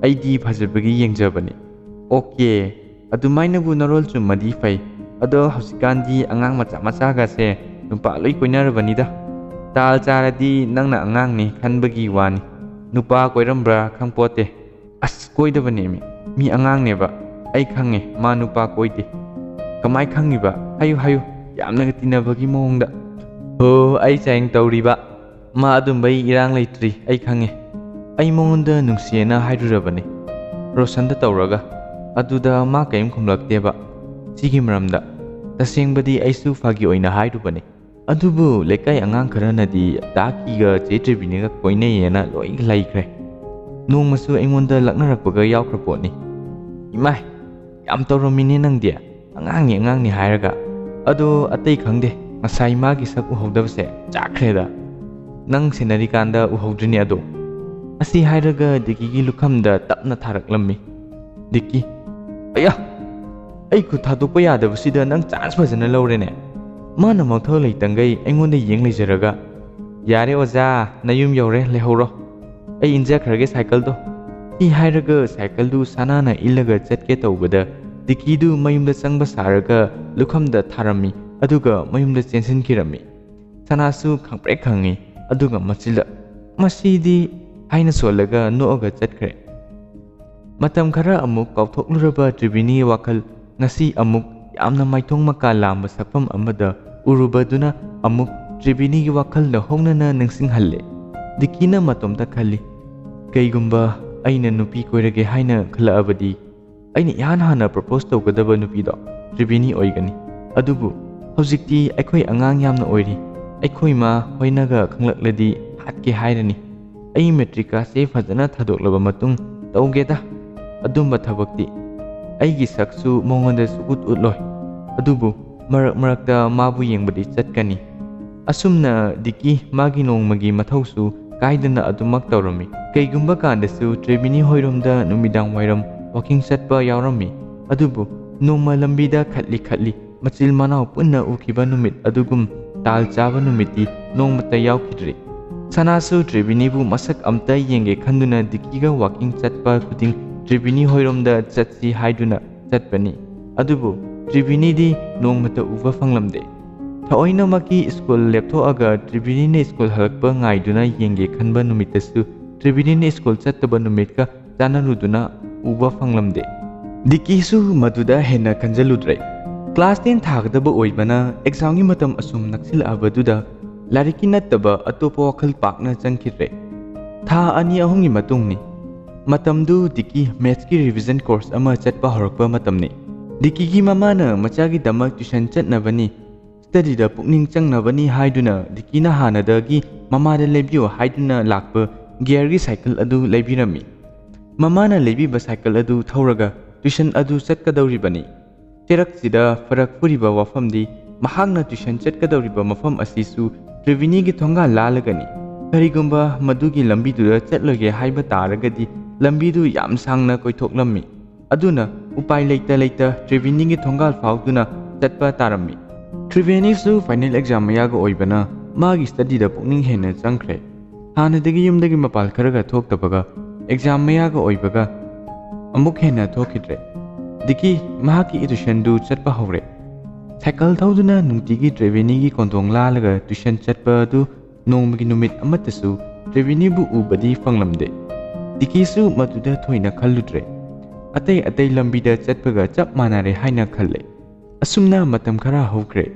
ꯑꯩꯗꯤ ꯐꯖꯕꯒꯤ ꯌꯦꯡꯖꯕꯅꯤ"꯫ "ꯑꯣꯀꯦ, ꯑꯗꯨꯃꯥꯏꯅꯕꯨ ꯅꯔꯣꯜ ꯆꯨꯝꯃꯗꯤ ꯐꯩ꯫ ꯑꯗꯣ ꯍꯧꯖꯤꯛꯀꯥꯟꯗꯤ ꯑꯉꯥꯡ ꯃꯆꯥ ꯃꯆꯥꯒꯁꯦ ꯅꯨꯄꯥ ꯂꯣꯏ ꯀꯣꯏꯅꯔꯕꯅꯤꯗ꯫ ꯇꯥꯜ ꯆꯥꯔꯗꯤ ꯅꯪꯅ ꯑꯉꯥꯡꯅꯤ ꯈꯟꯕꯒꯤ ꯋꯥꯅꯤ꯫ ꯅꯨꯄꯥ ꯀꯣꯏꯔꯝꯕ꯭ꯔꯥ ꯈꯪꯄꯣꯠꯇꯦ"꯫ "ꯑꯁ, ꯀꯣꯏꯗꯕꯅꯦꯃꯤ꯫ ꯃꯤ ꯑꯉꯥꯡꯅꯦꯕ꯫ ꯑꯩ ꯈꯪꯉꯦ, ꯃꯥ ꯅꯨꯄꯥ ꯀꯣꯏꯗꯦ"꯫ "ꯀꯃꯥꯏ ꯈꯪꯉꯤꯕ? ꯍꯥꯏꯌꯨ, ꯍꯥꯏꯌꯨ, ꯌꯥꯝꯅꯒ ꯇꯤꯟꯅꯕꯒꯤ ꯃꯑꯣꯡꯗ"꯫ "ꯍꯣ, ꯑꯩ ꯆꯥꯌꯦꯡ ꯇꯧꯔꯤꯕ"꯫ "ꯃꯥ ꯑꯗꯨꯝꯕꯩ ꯏꯔꯥꯡ ꯂꯩꯇ꯭ꯔꯤ, ꯑꯩ ꯈꯪꯉꯦ꯫ ꯑꯩ ꯃꯉꯣꯟꯗ ꯅꯨꯡꯁꯤꯌꯦꯅ ꯍꯥꯏꯔꯨꯔꯕꯅꯦ, ꯔꯣꯁꯟꯗ ꯇꯧꯔꯒ꯫ ꯑꯗꯨꯗ ꯃꯥ ꯀꯔꯤꯝ ꯈꯨꯝꯂꯛꯇꯦꯕ ꯁꯤꯒꯤ ꯃꯔꯝꯗ꯫ ꯇꯁꯦꯡꯕꯗꯤ ꯑꯩꯁꯨ ꯐꯥꯒꯤ ꯑꯣꯏꯅ ꯍꯥꯏꯔꯨꯕꯅꯦ꯫ ꯑꯗꯨꯕꯨ ꯂꯩꯀꯥꯏ ꯑꯉꯥꯡ ꯈꯔꯅꯗꯤ ꯗꯥ ꯀꯤꯒ ꯆꯦ ꯇ꯭ꯔꯦꯕꯤꯅꯤꯒ ꯀꯣꯏꯅꯩꯌꯦꯅ ꯂꯣꯏ ꯂꯩꯈ꯭ꯔꯦ꯫ ꯅꯣꯡꯃꯁꯨ ꯑꯩꯉꯣꯟꯗ ꯂꯛꯅꯔꯛꯄꯒ ꯌꯥꯎꯈ꯭ꯔ ꯄꯣꯠꯅꯤ꯫" "ꯏꯃꯥꯏ, ꯌꯥꯝ ꯇꯧꯔꯝꯃꯤꯅꯦ ꯅꯪꯗꯤ꯫ ꯑꯉꯥꯡꯅꯤ ꯑꯉꯥꯡꯅꯤ ꯍꯥꯏꯔꯒ꯫ ꯑꯗꯣ ꯑꯇꯩ ꯈꯪꯗꯦ, ꯉꯁꯥꯏ ꯃꯥꯒꯤ ꯁꯛ ꯎꯍꯧꯗꯕꯁꯦ ꯆꯥꯛꯈ꯭ꯔꯦꯗ꯫ ꯅꯪ ꯁꯦꯟꯅꯔꯤꯀꯥꯟꯗ ꯎꯍꯧꯗ꯭ꯔꯤꯅꯦ ꯑꯗꯣ꯫" ꯑꯁꯤ ꯍꯥꯏꯔꯒ ꯗꯤꯀꯤꯒꯤ ꯂꯨꯈꯝꯗ ꯇꯞꯅ ꯊꯥꯔꯛꯂꯝꯃꯤ꯫ ꯗꯤꯀꯤ, "ꯑꯌꯥ! ꯑꯩ ꯈꯨꯠ ꯊꯥꯗꯣꯛꯄ ꯌꯥꯗꯕꯁꯤꯗ ꯅꯪ ꯆꯥꯟꯁ ꯐꯖꯅ ꯂꯧꯔꯦꯅꯦ꯫ ꯃꯥꯅ ꯃꯊꯧ ꯂꯩꯇꯪꯒꯩ ꯑꯩꯉꯣꯟꯗ ꯌꯦꯡ ꯂꯩꯖꯔꯒ꯫ ꯌꯥꯔꯦ ꯑꯣꯖꯥ, ꯅꯌꯨꯝ ꯌꯧꯔꯦ, ꯂꯩꯍꯧꯔꯣ꯫ ꯑꯩ ꯏꯟꯖꯈ꯭ꯔꯒꯦ ꯁꯥꯏꯀꯜꯗꯣ꯫" ꯁꯤ ꯍꯥꯏꯔꯒ ꯁꯥꯏꯀꯜꯗꯨ ꯁꯅꯥꯅ ꯏꯜꯂꯒ ꯆꯠꯀꯦ ꯇꯧꯕꯗ ꯗꯤꯀꯤꯗꯨ ꯃꯌꯨꯝꯗ ꯆꯪꯕ ꯁꯥꯔꯒ ꯂꯨꯈꯝꯗ ꯊꯥꯔꯝꯃꯤ, ꯑꯗꯨꯒ ꯃꯌꯨꯝꯗ ꯆꯦꯟꯁꯤꯟꯈꯤꯔꯝꯃꯤ꯫ ꯁꯅꯥꯁꯨ ꯈꯪꯄ꯭ꯔꯦꯛ ꯈꯪꯉꯤ, ꯑꯗꯨꯒ ꯃꯆꯤꯜꯗ "ꯃꯁꯤꯗꯤ" ꯍꯥꯏꯅ ꯁꯣꯜꯂꯒ ꯅꯣꯛꯑꯒ ꯆꯠꯈ꯭ꯔꯦ꯫ ꯃꯇꯝ ꯈꯔ ꯑꯃꯨꯛ ꯀꯥꯎꯊꯣꯛꯂꯨꯔꯕ ꯇ꯭ꯔꯤꯕꯤꯅꯤꯒꯤ ꯋꯥꯈꯜ ꯉꯁꯤ ꯑꯃꯨꯛ ꯌꯥꯝꯅ ꯃꯥꯏꯊꯣꯡ ꯃꯀꯥ ꯂꯥꯝꯕ ꯁꯛꯐꯝ ꯑꯃꯗ ꯎꯔꯨꯕꯗꯨꯅ ꯑꯃꯨꯛ ꯇ꯭ꯔꯤꯕꯤꯅꯤꯒꯤ ꯋꯥꯈꯜꯗ ꯍꯧꯅꯅ ꯅꯤꯡꯁꯤꯡꯍꯜꯂꯦ꯫ ꯗꯤꯀꯤꯅ ꯃꯇꯣꯝꯇ ꯈꯜꯂꯤ, "ꯀꯩꯒꯨꯝꯕ ꯑꯩꯅ ꯅꯨꯄꯤ ꯀꯣꯏꯔꯒꯦ ꯍꯥꯏꯅ ꯈꯜꯂꯛꯑꯕꯗꯤ, ꯑꯩꯅ ꯏꯍꯥꯟ ꯍꯥꯟꯅ ꯄ꯭ꯔꯄꯣꯁ ꯇꯧꯒꯗꯕ ꯅꯨꯄꯤꯗꯣ ꯇ꯭ꯔꯤꯕꯤꯅꯤ ꯑꯣꯏꯒꯅꯤ꯫ ꯑꯗꯨꯕꯨ ꯍꯧꯖꯤꯛꯇꯤ ꯑꯩꯈꯣꯏ ꯑꯉꯥꯡ ꯌꯥꯝꯅ ꯑꯣꯏꯔꯤ꯫ ꯑꯩꯈꯣꯏ ꯃꯥ ꯍꯣꯏꯅꯒ ꯈꯪꯂꯛꯂꯗꯤ ꯍꯥꯠꯀꯦ ꯍꯥꯏꯔꯅꯤ꯫ ꯑꯩ ꯃꯦꯇ꯭ꯔꯤꯛꯀꯥꯁꯦ ꯐꯖꯅ ꯊꯥꯗꯣꯛꯂꯕ ꯃꯇꯨꯡ ꯇꯧꯒꯦꯗ ꯑꯗꯨꯝꯕ ꯊꯕꯛꯇꯤ꯫ ꯑꯩꯒꯤ ꯁꯛꯁꯨ ꯃꯉꯣꯟꯗ ꯁꯨꯛꯎꯠ ꯎꯠꯂꯣꯏ꯫ ꯑꯗꯨꯕꯨ ꯃꯔꯛ ꯃꯔꯛꯇ ꯃꯥꯕꯨ ꯌꯦꯡꯕꯗꯤ ꯆꯠꯀꯅꯤ꯫" ꯑꯁꯨꯝꯅ ꯗꯤꯀꯤ ꯃꯥꯒꯤ ꯅꯣꯡꯃꯒꯤ ꯃꯊꯧꯁꯨ ꯀꯥꯏꯗꯅ ꯑꯗꯨꯃꯛ ꯇꯧꯔꯝꯃꯤ꯫ ꯀꯩꯒꯨꯝꯕ ꯀꯥꯟꯗꯁꯨ ꯇ꯭ꯔꯦꯕꯤꯅꯤ ꯍꯣꯏꯔꯣꯝꯗ ꯅꯨꯃꯤꯗꯥꯡ ꯋꯥꯏꯔꯝ ꯋꯥꯀꯤꯡ ꯆꯠꯄ ꯌꯥꯎꯔꯝꯃꯤ꯫ ꯑꯗꯨꯕꯨ ꯅꯣꯡꯃ ꯂꯝꯕꯤꯗ ꯈꯠꯂꯤ ꯈꯠꯂꯤ ꯃꯆꯤꯜ ꯃꯅꯥꯎ ꯄꯨꯟꯅ ꯎꯈꯤꯕ ꯅꯨꯃꯤꯠ ꯑꯗꯨꯒꯨꯝ ꯇꯥꯜ ꯆꯥꯕ ꯅꯨꯃꯤꯠꯇꯤ ꯅꯣꯡꯃꯇ ꯌꯥꯎꯈꯤꯗ꯭ꯔꯤ꯫ ꯁꯅꯥꯁꯨ ꯇ꯭ꯔꯦꯕꯤꯅꯤꯕꯨ ꯃꯁꯛ ꯑꯝꯇ ꯌꯦꯡꯒꯦ ꯈꯟꯗꯨꯅ ꯗꯤꯀꯤꯒ ꯋꯥꯀꯤꯡ ꯆꯠꯄ ꯈꯨꯗꯤꯡ ꯇ꯭ꯔꯦꯕꯤꯅꯤ ꯍꯣꯏꯔꯣꯝꯗ ꯆꯠꯁꯤ ꯍꯥꯏꯗꯨꯅ ꯆꯠꯄꯅꯤ꯫ ꯑꯗꯨꯕꯨ ꯇ꯭ꯔꯦꯕꯤꯅꯤꯗꯤ ꯅꯣꯡꯃꯇ ꯎꯕ ꯐꯪꯂꯝꯗꯦ꯫ ꯊꯑꯣꯏꯅꯃꯛꯀꯤ ꯁ꯭ꯀꯨꯜ ꯂꯦꯞꯊꯣꯛꯑꯒ ꯇ꯭ꯔꯦꯕꯤꯅꯤꯅ ꯁ꯭ꯀꯨꯜ ꯍꯜꯂꯛꯄ ꯉꯥꯏꯗꯨꯅ ꯌꯦꯡꯒꯦ ꯈꯟꯕ ꯅꯨꯃꯤꯠꯇꯁꯨ ꯇ꯭ꯔꯦꯕꯤꯅꯤꯅ ꯁ꯭ꯀꯨꯜ ꯆꯠꯇꯕ ꯅꯨꯃꯤꯠꯀ ꯆꯥꯟꯅꯔꯨꯗꯨꯅ ꯎꯕ ꯐꯪꯂꯝꯗꯦ꯫ ꯗꯤꯀꯤꯁꯨ ꯃꯗꯨꯗ ꯍꯦꯟꯅ ꯈꯟꯖꯜꯂꯨꯗ꯭ꯔꯦ꯫ ꯀ꯭ꯂꯥꯁ ꯇꯦꯟ ꯊꯥꯒꯗꯕ ꯑꯣꯏꯕꯅ ꯑꯦꯛꯖꯥꯝꯒꯤ ꯃꯇꯝ ꯑꯁꯨꯝ ꯅꯛꯁꯤꯜꯂꯛꯑꯕꯗꯨꯗ ꯂꯥꯏꯔꯤꯛꯀꯤ ꯅꯠꯇꯕ ꯑꯇꯣꯞꯄ ꯋꯥꯈꯜ ꯄꯥꯛꯅ ꯆꯪꯈꯤꯗ꯭ꯔꯦ꯫ ꯊꯥ ꯑꯅꯤ ꯑꯍꯨꯝꯒꯤ ꯃꯇꯨꯡꯅꯤ꯫ ꯃꯇꯝꯗꯨ ꯗꯤꯀꯤ mathsꯀꯤ revision course ꯑꯃ ꯆꯠꯄ ꯍꯧꯔꯛꯄ ꯃꯇꯝꯅꯤ꯫ ꯗꯤꯀꯤꯒꯤ ꯃꯃꯥꯅ ꯃꯆꯥꯒꯤꯗꯃꯛ tuition ꯆꯠꯅꯕꯅꯤ, studyꯗ ꯄꯨꯛꯅꯤꯡ ꯆꯪꯅꯕꯅꯤ ꯍꯥꯏꯗꯨꯅ ꯗꯤꯀꯤꯅ ꯍꯥꯟꯅꯗꯒꯤ ꯃꯃꯥꯗ ꯂꯩꯕꯤꯌꯨ ꯍꯥꯏꯗꯨꯅ ꯂꯥꯛꯄ gearꯒꯤ cycle ꯑꯗꯨ ꯂꯩꯕꯤꯔꯝꯃꯤ꯫ ꯃꯃꯥꯅ ꯂꯩꯕꯤꯕ cycle ꯑꯗꯨ ꯊꯧꯔꯒ tuition ꯑꯗꯨ ꯆꯠꯀꯗꯧꯔꯤꯕꯅꯤ꯫ ꯆꯩꯔꯛꯁꯤꯗ ꯐꯔꯛ ꯐꯨꯔꯤꯕ ꯋꯥꯐꯝꯗꯤ, ꯃꯍꯥꯛꯅ tuition ꯆꯠꯀꯗꯧꯔꯤꯕ ꯃꯐꯝ ꯑꯁꯤꯁꯨ ꯇ꯭ꯔꯤꯕꯤꯅꯤꯒꯤ ꯊꯣꯡꯒꯥꯜ ꯂꯥꯜꯂꯒꯅꯤ꯫ ꯀꯔꯤꯒꯨꯝꯕ ꯃꯗꯨꯒꯤ ꯂꯝꯕꯤꯗꯨꯗ ꯆꯠꯂꯣꯏꯒꯦ ꯍꯥꯏꯕ ꯇꯥꯔꯒꯗꯤ, ꯂꯝꯕꯤꯗꯨ ꯌꯥꯝ ꯁꯥꯡꯅ ꯀꯣꯏꯊꯣꯛꯂꯝꯃꯤ꯫ ꯑꯗꯨꯅ ꯎꯄꯥꯏ ꯂꯩꯇ ꯂꯩꯇ ꯇ꯭ꯔꯤꯕꯤꯅꯤꯒꯤ ꯊꯣꯡꯒꯥꯜ ꯐꯥꯎꯗꯨꯅ ꯆꯠꯄ ꯇꯥꯔꯝꯃꯤ꯫ ꯇ꯭ꯔꯤꯕꯤꯅꯤꯁꯨ final exam ꯃꯌꯥꯒ ꯑꯣꯏꯕꯅ ꯃꯥꯒꯤ studyꯗ ꯄꯨꯛꯅꯤꯡ ꯍꯦꯟꯅ ꯆꯪꯈ꯭ꯔꯦ꯫ ꯍꯥꯟꯅꯗꯒꯤ ꯌꯨꯝꯗꯒꯤ ꯃꯄꯥꯜ ꯈꯔꯒ ꯊꯣꯛꯇꯕꯒ exam ꯃꯌꯥꯒ ꯑꯣꯏꯕꯒ ꯑꯃꯨꯛ ꯍꯦꯟꯅ ꯊꯣꯛꯈꯤꯗ꯭ꯔꯦ꯫ ꯗꯤꯀꯤ ꯃꯍꯥꯛꯀꯤ tuitionꯗꯨ ꯆꯠꯄ ꯍꯧꯔꯦ꯫ Cycle ꯊꯧꯗꯨꯅ ꯅꯨꯡꯇꯤꯒꯤ ꯇ꯭ꯔꯤꯕꯤꯅꯤꯒꯤ ꯀꯣꯟꯊꯣꯡ ꯂꯥꯜꯂꯒ tuition ꯆꯠꯄ ꯑꯗꯨ ꯅꯣꯡꯃꯒꯤ ꯅꯨꯃꯤꯠ ꯑꯃꯠꯇꯁꯨ ꯇ꯭ꯔꯤꯕꯤꯅꯤꯕꯨ ꯎꯕꯗꯤ ꯐꯪꯂꯝꯗꯦ꯫ ꯗꯤꯀꯤꯁꯨ ꯃꯗꯨꯗ ꯊꯣꯏꯅ ꯈꯜꯂꯨꯗ꯭ꯔꯦ꯫ ꯑꯇꯩ ꯑꯇꯩ ꯂꯝꯕꯤꯗ ꯆꯠꯄꯒ ꯆꯞ ꯃꯥꯟꯅꯔꯦ ꯍꯥꯏꯅ ꯈꯜꯂꯦ꯫ ꯑꯁꯨꯝꯅ ꯃꯇꯝ ꯈꯔ ꯍꯧꯈ꯭ꯔꯦ꯫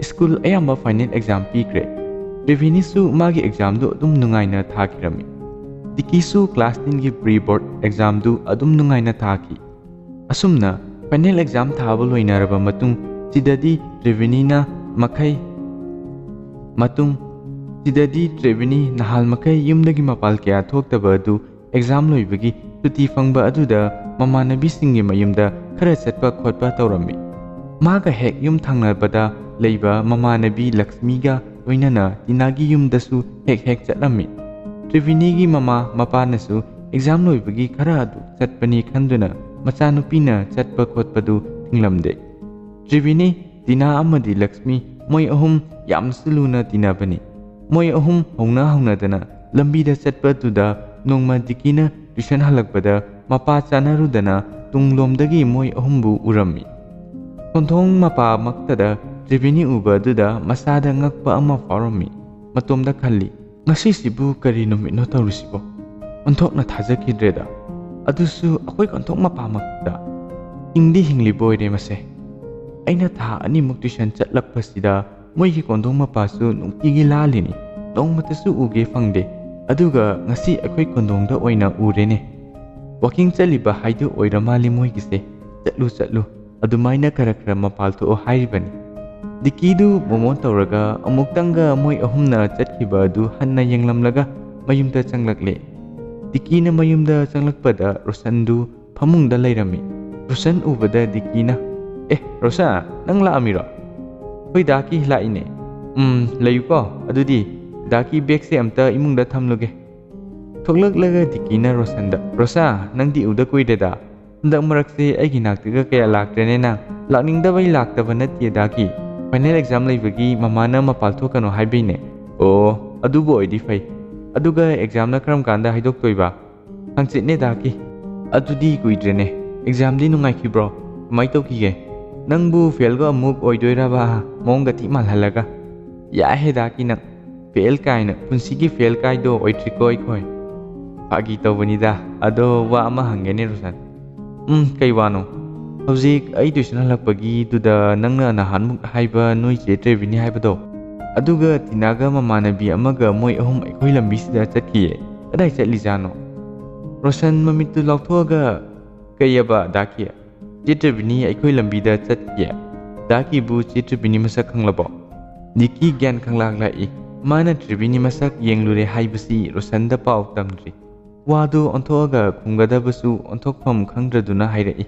School ꯑꯌꯥꯝꯕ final exam ꯄꯤꯈ꯭ꯔꯦ꯫ ꯇ꯭ꯔꯤꯕꯤꯅꯤꯁꯨ ꯃꯥꯒꯤ examꯗꯨ ꯑꯗꯨꯝ ꯅꯨꯡꯉꯥꯏꯅ ꯊꯥꯈꯤꯔꯝꯃꯤ꯫ ꯗꯤꯀꯤꯁꯨ class tenꯒꯤ pre board examꯗꯨ ꯑꯗꯨꯝ ꯅꯨꯡꯉꯥꯏꯅ ꯊꯥꯈꯤ꯫ ꯑꯁꯨꯝꯅ final exam ꯊꯥꯕ ꯂꯣꯏꯅꯔꯕ ꯃꯇꯨꯡ, ꯁꯤꯗꯗꯤ ꯇ꯭ꯔꯤꯕꯤꯅꯤꯅ ꯃꯈꯩ ꯃꯇꯨꯡ, ꯁꯤꯗꯗꯤ ꯇ꯭ꯔꯤꯕꯤꯅꯤ ꯅꯍꯥꯜ ꯃꯈꯩ ꯌꯨꯝꯗꯒꯤ ꯃꯄꯥꯜ ꯀꯌꯥ ꯊꯣꯛꯇꯕ ꯑꯗꯨ exam ꯂꯣꯏꯕꯒꯤ ꯁꯨꯇꯤ ꯐꯪꯕ ꯑꯗꯨꯗ ꯃꯃꯥꯟꯅꯕꯤꯁꯤꯡꯒꯤ ꯃꯌꯨꯝꯗ ꯈꯔ ꯆꯠꯄ ꯈꯣꯠꯄ ꯇꯧꯔꯝꯃꯤ꯫ ꯃꯥꯒ ꯍꯦꯛ ꯌꯨꯝ ꯊꯪꯅꯕꯗ ꯂꯩꯕ ꯃꯃꯥꯟꯅꯕꯤ ꯂꯛꯁꯃꯤꯒ ꯂꯣꯏꯅꯅ ꯇꯤꯅꯥꯒꯤ ꯌꯨꯝꯗꯁꯨ ꯍꯦꯛ ꯍꯦꯛ ꯆꯠꯂꯝꯃꯤ꯫ ꯇ꯭ꯔꯤꯕꯤꯅꯤꯒꯤ ꯃꯃꯥ ꯃꯄꯥꯅꯁꯨ exam ꯂꯣꯏꯕꯒꯤ ꯈꯔ ꯑꯗꯨ ꯆꯠꯄꯅꯤ ꯈꯟꯗꯨꯅ ꯃꯆꯥꯅꯨꯄꯤꯅ ꯆꯠꯄ ꯈꯣꯠꯄꯗꯨ ꯊꯤꯡꯂꯝꯗꯦ꯫ ꯇ꯭ꯔꯤꯕꯤꯅꯤ, ꯇꯤꯅꯥ ꯑꯃꯗꯤ ꯂꯛꯁꯃꯤ ꯃꯣꯏ ꯑꯍꯨꯝ ꯌꯥꯝꯁꯨ ꯂꯨꯅ ꯇꯤꯟꯅꯕꯅꯤ꯫ ꯃꯣꯏ ꯑꯍꯨꯝ ꯍꯧꯅ ꯍꯧꯅꯗꯅ ꯂꯝꯕꯤꯗ ꯆꯠꯄꯗꯨꯗ ꯅꯣꯡꯃ ꯗꯤꯀꯤꯅ tuition ꯍꯜꯂꯛꯄꯗ ꯃꯄꯥ ꯆꯥꯅꯔꯨꯗꯅ ꯇꯨꯡꯂꯣꯝꯗꯒꯤ ꯃꯣꯏ ꯑꯍꯨꯝꯕꯨ ꯎꯔꯝꯃꯤ꯫ ꯀꯣꯟꯊꯣꯡ ꯃꯄꯥꯃꯛꯇꯗ ꯇ꯭ꯔꯤꯕꯤꯅꯤ ꯎꯕ ꯑꯗꯨꯗ ꯃꯁꯥꯗ ꯉꯛꯄ ꯑꯃ ꯐꯥꯎꯔꯝꯃꯤ꯫ ꯃꯇꯣꯝꯗ ꯈꯜꯂꯤ, "ꯉꯁꯤꯁꯤꯕꯨ ꯀꯔꯤ ꯅꯨꯃꯤꯠꯅꯣ ꯇꯧꯔꯤꯁꯤꯕꯣ? ꯑꯣꯟꯊꯣꯛꯅ ꯊꯥꯖꯈꯤꯗ꯭ꯔꯦꯗ꯫ ꯑꯗꯨꯁꯨ ꯑꯩꯈꯣꯏ ꯀꯣꯟꯊꯣꯡ ꯃꯄꯥꯃꯛꯇ꯫ ꯍꯤꯡꯗꯤ ꯍꯤꯡꯂꯤꯕ ꯑꯣꯏꯔꯦ ꯃꯁꯦ꯫ ꯑꯩꯅ ꯊꯥ ꯑꯅꯤꯃꯨꯛ tuition ꯆꯠꯂꯛꯄꯁꯤꯗ ꯃꯣꯏꯒꯤ ꯀꯣꯟꯗꯣꯡ ꯃꯄꯥꯁꯨ ꯅꯨꯡꯇꯤꯒꯤ ꯂꯥꯜꯂꯤꯅꯤ, ꯅꯣꯡꯃꯇꯁꯨ ꯎꯒꯦ ꯐꯪꯗꯦ꯫ ꯑꯗꯨꯒ ꯉꯁꯤ ꯑꯩꯈꯣꯏ ꯀꯣꯟꯗꯣꯡꯗ ꯑꯣꯏꯅ ꯎꯔꯦꯅꯦ꯫ ꯋꯥꯀꯤꯡ ꯆꯠꯂꯤꯕ ꯍꯥꯏꯗꯨ ꯑꯣꯏꯔ ꯃꯥꯜꯂꯤ ꯃꯣꯏꯒꯤꯁꯦ꯫ ꯆꯠꯂꯨ ꯆꯠꯂꯨ, ꯑꯗꯨꯃꯥꯏꯅ ꯈꯔ ꯈꯔ ꯃꯄꯥꯜ ꯊꯣꯛꯑꯣ ꯍꯥꯏꯔꯤꯕꯅꯤ꯫ ꯗꯤꯀꯤꯗꯨ ꯃꯣꯃꯣꯟ ꯇꯧꯔꯒ ꯑꯃꯨꯛꯇꯪꯒ ꯃꯣꯏ ꯑꯍꯨꯝꯅ ꯆꯠꯈꯤꯕ ꯑꯗꯨ ꯍꯟꯅ ꯌꯦꯡꯂꯝꯂꯒ ꯃꯌꯨꯝꯗ ꯆꯪꯂꯛꯂꯦ꯫ ꯗꯤꯀꯤꯅ ꯃꯌꯨꯝꯗ ꯆꯪꯂꯛꯄꯗ ꯔꯣꯁꯟꯗꯨ ꯐꯃꯨꯡꯗ ꯂꯩꯔꯝꯃꯤ꯫ ꯔꯣꯁꯟ ꯎꯕꯗ ꯗꯤꯀꯤꯅ, "ꯑꯦ ꯔꯣꯁꯟ, ꯅꯪ ꯂꯥꯛꯑꯝꯃꯤꯔꯣ?" "ꯍꯣꯏ ꯗꯥꯀꯤ, ꯂꯥꯛꯏꯅꯦ꯫" "ꯎꯝ, ꯂꯩꯌꯨꯀꯣ꯫ ꯑꯗꯨꯗꯤ ꯗꯥꯀꯤ, ꯕꯦꯒꯁꯦ ꯑꯝꯇ ꯏꯃꯨꯡꯗ ꯊꯝꯂꯨꯒꯦ꯫" ꯊꯣꯛꯂꯛꯂꯒ ꯗꯤꯀꯤꯅ ꯔꯣꯁꯟꯗ, "ꯔꯣꯁꯟ, ꯅꯪꯗꯤ ꯎꯗ ꯀꯨꯏꯔꯦꯗ꯫ ꯍꯟꯗꯛ ꯃꯔꯛꯁꯦ ꯑꯩꯒꯤ ꯅꯥꯛꯇꯒ ꯀꯌꯥ ꯂꯥꯛꯇ꯭ꯔꯦꯅꯦ ꯅꯪ꯫" "ꯂꯥꯛꯅꯤꯡꯗꯕꯩ ꯂꯥꯛꯇꯕ ꯅꯠꯇꯦ ꯗꯥꯀꯤ, ꯐꯥꯏꯅꯦꯜ ꯑꯦꯛꯖꯥꯝ ꯂꯩꯕꯒꯤ ꯃꯃꯥꯅ ꯃꯄꯥꯜ ꯊꯣꯛꯀꯅꯣ ꯍꯥꯏꯕꯩꯅꯦ꯫" "ꯑꯣ, ꯑꯗꯨꯕꯨ ꯑꯣꯏꯗꯤ ꯐꯩ꯫ ꯑꯗꯨꯒ ꯑꯦꯛꯖꯥꯝꯅ ꯀꯔꯝ ꯀꯥꯟꯗ ꯍꯥꯏꯗꯣꯛꯇꯣꯏꯕ?" "ꯍꯪꯆꯤꯠꯅꯦ ꯗꯥꯀꯤ꯫" "ꯑꯗꯨꯗꯤ ꯀꯨꯏꯗ꯭ꯔꯦꯅꯦ꯫ ꯑꯦꯛꯖꯥꯝꯗꯤ ꯅꯨꯡꯉꯥꯏꯈꯤꯕ꯭ꯔꯣ? ꯀꯃꯥꯏ ꯇꯧꯈꯤꯒꯦ? ꯅꯪꯕꯨ ꯐꯦꯜꯒ ꯑꯃꯨꯛ ꯑꯣꯏꯗꯣꯏꯔꯕ? ꯃꯑꯣꯡꯒ ꯊꯤ ꯃꯥꯜꯍꯜꯂꯒ꯫" "ꯌꯥꯏꯍꯦ ꯗꯥꯀꯤ ꯅꯪ, ꯐꯦꯜ ꯀꯥꯏꯅ, ꯄꯨꯟꯁꯤꯒꯤ ꯐꯦꯜ ꯀꯥꯏꯗꯣ ꯑꯣꯏꯗ꯭ꯔꯤꯀꯣ ꯑꯩꯈꯣꯏ꯫" "ꯐꯥꯒꯤ ꯇꯧꯕꯅꯤꯗ꯫ ꯑꯗꯣ ꯋꯥ ꯑꯃ ꯍꯪꯒꯦꯅꯦ ꯔꯣꯁꯟ꯫" "ꯎꯝ, ꯀꯩ ꯋꯥꯅꯣ?" "ꯍꯧꯖꯤꯛ ꯑꯩ ꯇꯨꯏꯁꯟ ꯍꯜꯂꯛꯄꯒꯤꯗꯨꯗ ꯅꯪꯅ ꯅꯍꯥꯟꯃꯨꯛ ꯍꯥꯏꯕ ꯅꯣꯏ ꯆꯦ ꯇ꯭ꯔꯦꯕꯤꯅꯤ ꯍꯥꯏꯕꯗꯣ, ꯑꯗꯨꯒ ꯇꯤꯅꯥꯒ ꯃꯃꯥꯟꯅꯕꯤ ꯑꯃꯒ ꯃꯣꯏ ꯑꯍꯨꯝ ꯑꯩꯈꯣꯏ ꯂꯝꯕꯤꯁꯤꯗ ꯆꯠꯈꯤꯌꯦ꯫ ꯀꯗꯥꯏ ꯆꯠꯂꯤꯖꯥꯠꯅꯣ?" ꯔꯣꯁꯟ ꯃꯃꯤꯠꯇꯨ ꯂꯥꯎꯊꯣꯛꯑꯒ, "ꯀꯩꯑꯕ ꯗꯥꯀꯤ? ꯆꯦ ꯇ꯭ꯔꯦꯕꯤꯅꯤ ꯑꯩꯈꯣꯏ ꯂꯝꯕꯤꯗ ꯆꯠꯈꯤꯌꯦ? ꯗꯥꯀꯤꯕꯨ ꯆꯦ ꯇ꯭ꯔꯦꯕꯤꯅꯤ ꯃꯁꯛ ꯈꯪꯂꯕꯣ?" ꯗꯤꯀꯤ ꯒ꯭ꯌꯥꯟ ꯈꯪꯂꯥꯛ ꯂꯥꯛꯏ꯫ ꯃꯥꯅ ꯇ꯭ꯔꯦꯕꯤꯅꯤ ꯃꯁꯛ ꯌꯦꯡꯂꯨꯔꯦ ꯍꯥꯏꯕꯁꯤ ꯔꯣꯁꯟꯗ ꯄꯥꯎ ꯇꯝꯗ꯭ꯔꯤ꯫ ꯋꯥꯗꯨ ꯑꯣꯟꯊꯣꯛꯑꯒ ꯈꯨꯝꯒꯗꯕꯁꯨ ꯑꯣꯟꯊꯣꯛꯐꯝ ꯈꯪꯗ꯭ꯔꯗꯨꯅ ꯍꯥꯏꯔꯛꯏ,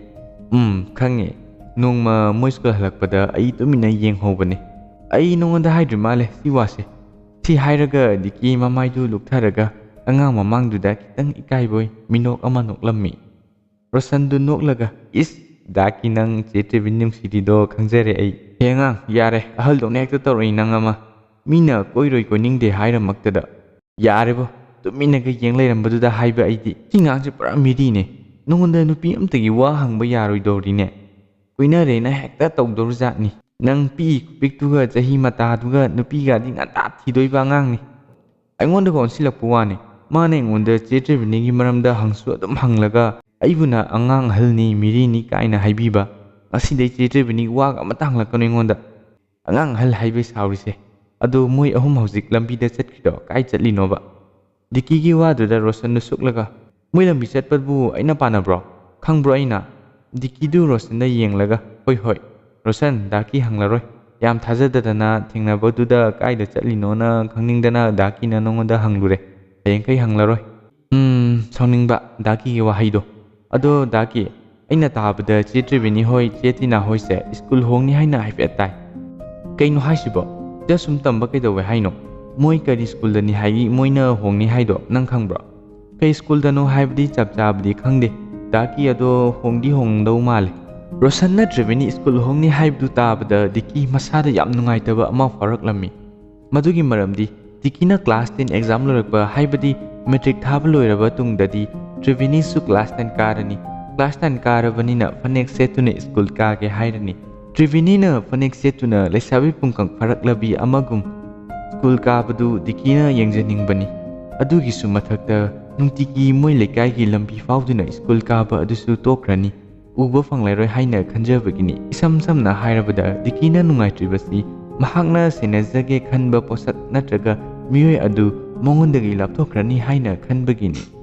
"ꯎꯝ, ꯈꯪꯉꯦ꯫ ꯅꯣꯡꯃ ꯃꯣꯏ ꯁ꯭ꯀꯨꯜ ꯍꯜꯂꯛꯄꯗ ꯑꯩ ꯇꯨꯃꯤꯟꯅ ꯌꯦꯡꯍꯧꯕꯅꯦ꯫ ꯑꯩ ꯅꯉꯣꯟꯗ ꯍꯥꯏꯗ꯭ꯔꯤ ꯃꯥꯜꯂꯦ ꯁꯤ ꯋꯥꯁꯦ꯫" ꯁꯤ ꯍꯥꯏꯔꯒ ꯗꯤꯀꯤ ꯃꯃꯥꯏꯗꯨ ꯂꯨꯛꯊꯔꯒ ꯑꯉꯥꯡ ꯃꯃꯥꯡꯗꯨꯗ ꯈꯤꯇꯪ ꯏꯀꯥꯏꯕꯣꯏ ꯃꯤꯅꯣꯛ ꯑꯃ ꯅꯣꯛꯂꯝꯃꯤ꯫ ꯔꯣꯁꯟꯗꯨ ꯅꯣꯛꯂꯒ, "ꯏꯁ, ꯗꯥꯀꯤ ꯅꯪ ꯆꯦ ꯇ꯭ꯔꯦꯕꯤꯟ ꯅꯨꯡꯁꯤꯔꯤꯗꯣ ꯈꯪꯖꯔꯦ ꯑꯩ꯫ ꯍꯦ ꯑꯉꯥꯡ, ꯌꯥꯔꯦ, ꯑꯍꯜꯗꯧꯅ ꯍꯦꯛꯇ ꯇꯧꯔꯛꯏ ꯅꯪ ꯑꯃ꯫ ꯃꯤꯅ ꯀꯣꯏꯔꯣꯏ ꯀꯣꯏꯅꯤꯡꯗꯦ ꯍꯥꯏꯔꯝꯃꯛꯇꯗ꯫ ꯌꯥꯔꯦꯕꯣ, ꯇꯨꯃꯤꯟꯅꯒ ꯌꯦꯡ ꯂꯩꯔꯝꯕꯗꯨꯗ ꯍꯥꯏꯕ ꯑꯩꯗꯤ꯫ ꯁꯤ ꯉꯥꯡꯁꯦ ꯄꯨꯔꯥ ꯃꯤꯔꯤꯅꯦ꯫ ꯅꯉꯣꯟꯗ ꯅꯨꯄꯤ ꯑꯝꯇꯒꯤ ꯋꯥ ꯍꯪꯕ ꯌꯥꯔꯣꯏꯗꯧꯔꯤꯅꯦ꯫ ꯀꯣꯏꯅꯔꯦꯅ ꯍꯦꯛꯇ ꯇꯧꯗꯧꯔꯖꯥꯠꯅꯤ꯫ ꯅꯪ ꯄꯤꯛꯏ ꯈꯨꯄꯤꯛꯇꯨꯒ ꯆꯍꯤ ꯃꯇꯥꯗꯨꯒ ꯅꯨꯄꯤꯒꯗꯤ ꯉꯟꯇꯥ ꯊꯤꯗꯣꯏꯕ ꯑꯉꯥꯡꯅꯤ꯫" ꯑꯩꯉꯣꯟꯗꯒ ꯑꯣꯟꯁꯤꯜꯂꯛꯄ ꯋꯥꯅꯤ꯫ ꯃꯥꯅ ꯑꯩꯉꯣꯟꯗ ꯆꯦ ꯇ꯭ꯔꯦꯕꯤꯅꯤꯒꯤ ꯃꯔꯝꯗ ꯍꯪꯁꯨ ꯑꯗꯨꯝ ꯍꯪꯂꯒ ꯑꯩꯕꯨꯅ ꯑꯉꯥꯡ ꯑꯍꯜꯅꯤ, ꯃꯤꯔꯤꯅꯤ ꯀꯥꯏꯅ ꯍꯥꯏꯕꯤꯕ꯫ ꯉꯁꯤꯗꯩ ꯆꯦ ꯇ꯭ꯔꯦꯕꯤꯅꯤ ꯋꯥꯒ ꯑꯃꯇ ꯍꯪꯂꯛꯀꯅꯨ ꯑꯩꯉꯣꯟꯗ꯫ ꯑꯉꯥꯡ ꯑꯍꯜ ꯍꯥꯏꯕꯩ ꯁꯥꯎꯔꯤꯁꯦ꯫ ꯑꯗꯨ ꯃꯣꯏ ꯑꯍꯨꯝ ꯍꯧꯖꯤꯛ ꯂꯝꯕꯤꯗ ꯆꯠꯈ꯭ꯔꯤꯗꯣ ꯀꯥꯏ ꯆꯠꯂꯤꯅꯣꯕ? ꯗꯤꯀꯤꯒꯤ ꯋꯥꯗꯨꯗ ꯔꯣꯁꯟꯗꯨ ꯁꯨꯛꯂꯒ, "ꯃꯣꯏ ꯂꯝꯕꯤ ꯆꯠꯄꯕꯨ ꯑꯩꯅ ꯄꯥꯟꯅꯕ꯭ꯔꯣ? ꯈꯪꯕ꯭ꯔꯣ ꯑꯩꯅ?" ꯗꯤꯀꯤꯗꯨ ꯔꯣꯁꯟꯗ ꯌꯦꯡꯂꯒ, "ꯍꯣꯏ, ꯍꯣꯏ, ꯔꯣꯁꯟ, ꯗꯥꯀꯤ ꯍꯪꯂꯔꯣꯏ꯫ ꯌꯥꯝ ꯊꯥꯖꯗꯗꯅ ꯊꯦꯡꯅꯕꯗꯨꯗ ꯀꯥꯏꯗ ꯆꯠꯂꯤꯅꯣꯅ ꯈꯪꯅꯤꯡꯗꯅ ꯗꯥꯀꯤꯅ ꯅꯉꯣꯟꯗ ꯍꯪꯂꯨꯔꯦ꯫ ꯍꯌꯦꯡꯈꯩ ꯍꯪꯂꯔꯣꯏ꯫" ꯎꯝ, ꯁꯥꯎꯅꯤꯡꯕ ꯗꯥꯀꯤꯒꯤ ꯋꯥꯍꯩꯗꯣ꯫ "ꯑꯗꯣ ꯗꯥꯀꯤ, ꯑꯩꯅ ꯇꯥꯕꯗ ꯆꯦ ꯇ꯭ꯔꯤꯕꯤꯅꯤ ꯍꯣꯏ, ꯆꯦ ꯇꯤꯅꯥ ꯍꯣꯏꯁꯦ ꯁ꯭ꯀꯨꯜ ꯍꯣꯡꯅꯤ ꯍꯥꯏꯅ ꯍꯥꯏꯐꯦꯠ ꯇꯥꯏ꯫ ꯀꯩꯅꯣ ꯍꯥꯏꯁꯤꯕꯣ? ꯁꯤꯗ ꯁꯨꯝ ꯇꯝꯕ ꯀꯩꯗꯧꯋꯦ ꯍꯥꯏꯅꯣ? ꯃꯣꯏ ꯀꯔꯤ ꯁ꯭ꯀꯨꯜꯗꯅꯤ ꯍꯥꯏꯒꯤ ꯃꯣꯏꯅ ꯍꯣꯡꯅꯤ ꯍꯥꯏꯗꯣ ꯅꯪ ꯈꯪꯕ꯭ꯔꯣ?" "ꯀꯩ ꯁ꯭ꯀꯨꯜꯗꯅꯣ ꯍꯥꯏꯕꯗꯤ ꯆꯞ ꯆꯥꯕꯗꯤ ꯈꯪꯗꯦ꯫ ꯗꯥꯀꯤ, ꯑꯗꯣ ꯍꯣꯡꯗꯤ ꯍꯣꯡꯗꯧ ꯃꯥꯜꯂꯦ꯫" ꯔꯣꯁꯟꯅ ꯇ꯭ꯔꯤꯕꯤꯅꯤ ꯁ꯭ꯀꯨꯜ ꯍꯣꯡꯅꯤ ꯍꯥꯏꯕꯗꯨ ꯇꯥꯕꯗ ꯗꯤꯀꯤ ꯃꯁꯥꯗ ꯌꯥꯝ ꯅꯨꯡꯉꯥꯏꯇꯕ ꯑꯃ ꯐꯥꯎꯔꯛꯂꯝꯃꯤ꯫ ꯃꯗꯨꯒꯤ ꯃꯔꯝꯗꯤ ꯗꯤꯀꯤꯅ class ten exam ꯂꯣꯏꯔꯛꯄ, ꯍꯥꯏꯕꯗꯤ ꯃꯦꯇ꯭ꯔꯤꯛ ꯊꯥꯕ ꯂꯣꯏꯔꯕ ꯇꯨꯡꯗꯗꯤ ꯇ꯭ꯔꯤꯕꯤꯅꯤꯁꯨ class ten ꯀꯥꯔꯅꯤ꯫ Class ten ꯀꯥꯔꯕꯅꯤꯅ ꯐꯅꯦꯛ ꯁꯦꯠꯇꯨꯅ ꯁ꯭ꯀꯨꯜ ꯀꯥꯒꯦ ꯍꯥꯏꯔꯅꯤ꯫ ꯇ꯭ꯔꯤꯕꯤꯅꯤꯅ ꯐꯅꯦꯛ ꯁꯦꯠꯇꯨꯅ ꯂꯩꯁꯥꯕꯤ ꯄꯨꯡꯀꯛ ꯐꯥꯔꯛꯂꯕꯤ ꯑꯃꯒꯨꯝ ꯁ꯭ꯀꯨꯜ ꯀꯥꯕꯗꯨ ꯗꯤꯀꯤꯅ ꯌꯦꯡꯖꯅꯤꯡꯕꯅꯤ꯫ ꯑꯗꯨꯒꯤꯁꯨ ꯃꯊꯛꯇ ꯅꯨꯡꯇꯤꯒꯤ ꯃꯣꯏ ꯂꯩꯀꯥꯏꯒꯤ ꯂꯝꯕꯤ ꯐꯥꯎꯗꯨꯅ ꯁ꯭ꯀꯨꯜ ꯀꯥꯕ ꯑꯗꯨꯁꯨ ꯇꯣꯛꯈ꯭ꯔꯅꯤ꯫ ꯎꯕ ꯐꯪꯂꯔꯣꯏ ꯍꯥꯏꯅ ꯈꯟꯖꯕꯒꯤꯅꯤ꯫ ꯏꯁꯝ ꯁꯝꯅ ꯍꯥꯏꯔꯕꯗ, ꯗꯤꯀꯤꯅ ꯅꯨꯡꯉꯥꯏꯇ꯭ꯔꯤꯕꯁꯤ ꯃꯍꯥꯛꯅ ꯁꯦꯟꯅꯖꯒꯦ ꯈꯟꯕ ꯄꯣꯠꯁꯛ ꯅꯠꯇ꯭ꯔꯒ ꯃꯤꯑꯣꯏ ꯑꯗꯨ ꯃꯉꯣꯟꯗꯒꯤ ꯂꯥꯞꯊꯣꯛꯈ꯭ꯔꯅꯤ ꯍꯥꯏꯅ ꯈꯟꯕꯒꯤꯅꯤ꯫